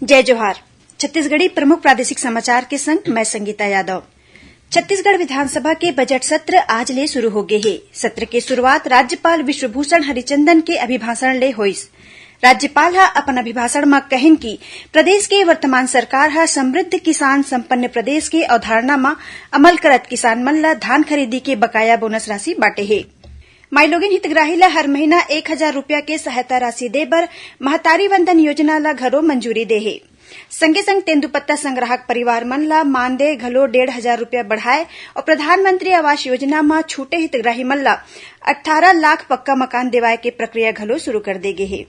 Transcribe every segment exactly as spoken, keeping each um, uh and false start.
जय जोहार। छत्तीसगढ़ी प्रमुख प्रादेशिक समाचार के संग मैं संगीता यादव। छत्तीसगढ़ विधानसभा के बजट सत्र आज ले शुरू हो गे हे। सत्र के शुरुआत राज्यपाल विश्वभूषण हरिचंदन के अभिभाषण ले होइस। राज्यपाल ह अपन अभिभाषण म कहिन कि प्रदेश के वर्तमान सरकार ह समृद्ध किसान संपन्न प्रदेश के अवधारणा म अमल करत किसान मन ल धान खरीदी के बकाया बोनस राशि बांटे हे। माईलोगिन हितग्राही ल हर महीना एक हजार रुपया के सहायता राशि दे बर महतारी वंदन योजना ल घलो मंजूरी दे हे। संगे संग तेंदूपत्ता संग्राहक परिवार मन ल मानदेय घलो डेढ़ हजार रुपया बढ़ाए अउ प्रधानमंत्री आवास योजना म छूटे हितग्राही मन ल अट्ठारह लाख पक्का मकान देवाए के प्रक्रिया घलो शुरू कर दे गे हे।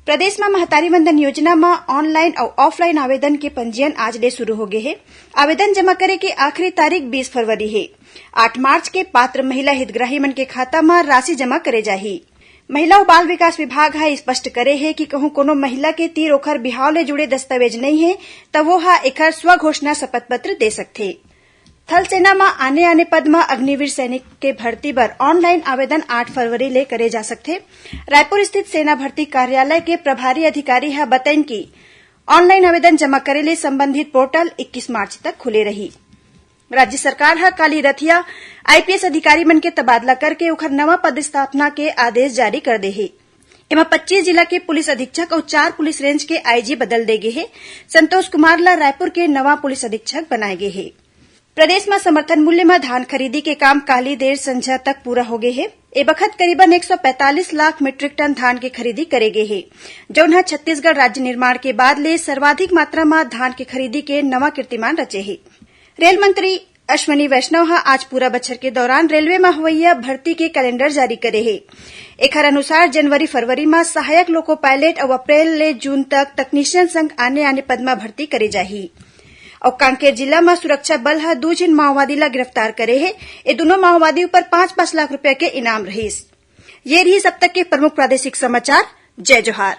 प्रदेश म महतारी वंदन योजना म ऑनलाइन अउ ऑफलाइन आवेदन के पंजीयन आज ले शुरू हो गे हे। आवेदन जमा करे के आखिरी तारीख बीस फरवरी हे। आठ मार्च के पात्र महिला हितग्राही मन के खाता म राशि जमा करे जाही। महिला अउ बाल विकास विभाग ह स्पष्ट करे हे कि कहूं कोनो महिला के तीर ओखर बिहाव ले जुड़े दस्तावेज नइ हे, त वो ह एखर स्वघोषणा शपथ पत्र दे सकथे। थल सेना म आने-आने पद म अग्निवीर सैनिक के भर्ती बर ऑनलाइन आवेदन आठ फरवरी ले करे जा सकथे। रायपुर स्थित सेना भर्ती कार्यालय के प्रभारी अधिकारी ह बतइन कि ऑनलाइन आवेदन जमा करे ले संबंधित पोर्टल इक्कीस मार्च तक खुले रही। राज्य सरकार ह काली रथिया आईपीएस अधिकारी मन के तबादला करके ओखर नवा पदस्थापना के आदेश जारी कर दे हे। एमा पच्चीस जिला के पुलिस अधीक्षक अउ चार पुलिस रेंज के आईजी बदल दे गे हे। संतोष कुमार ल रायपुर के नवा पुलिस अधीक्षक बनाए गे हे। प्रदेश म समर्थन मूल्य म धान खरीदी के काम काली देर संझा तक पूरा हो गे हे। ए बखत करीबन एक सौ पैंतालीस लाख मीट्रिक टन धान के खरीदी करे गे हे, जउन ह छत्तीसगढ़ राज्य निर्माण के बाद ले सर्वाधिक मात्रा म धान के खरीदी के नवा कीर्तिमान रचे हे। रेल मंत्री अश्विनी वैष्णव ह आज पूरा बछर के दौरान रेलवे म होवइया भर्ती के कैलेंडर जारी करे हे। एखर अनुसार जनवरी फरवरी म सहायक लोको पायलट अउ अप्रैल ले जून तक तकनीशियन संग आने-आने पद म भर्ती करे जाही। अउ कांकेर जिला म सुरक्षा बल ह दू झिन माओवादी ल गिरफ्तार करे हे। ए दूनों माओवादी ऊपर पाँच पाँच लाख रुपया के इनाम रहिस। ये रहिस अब तक के प्रमुख प्रादेशिक समाचार। जय जोहार।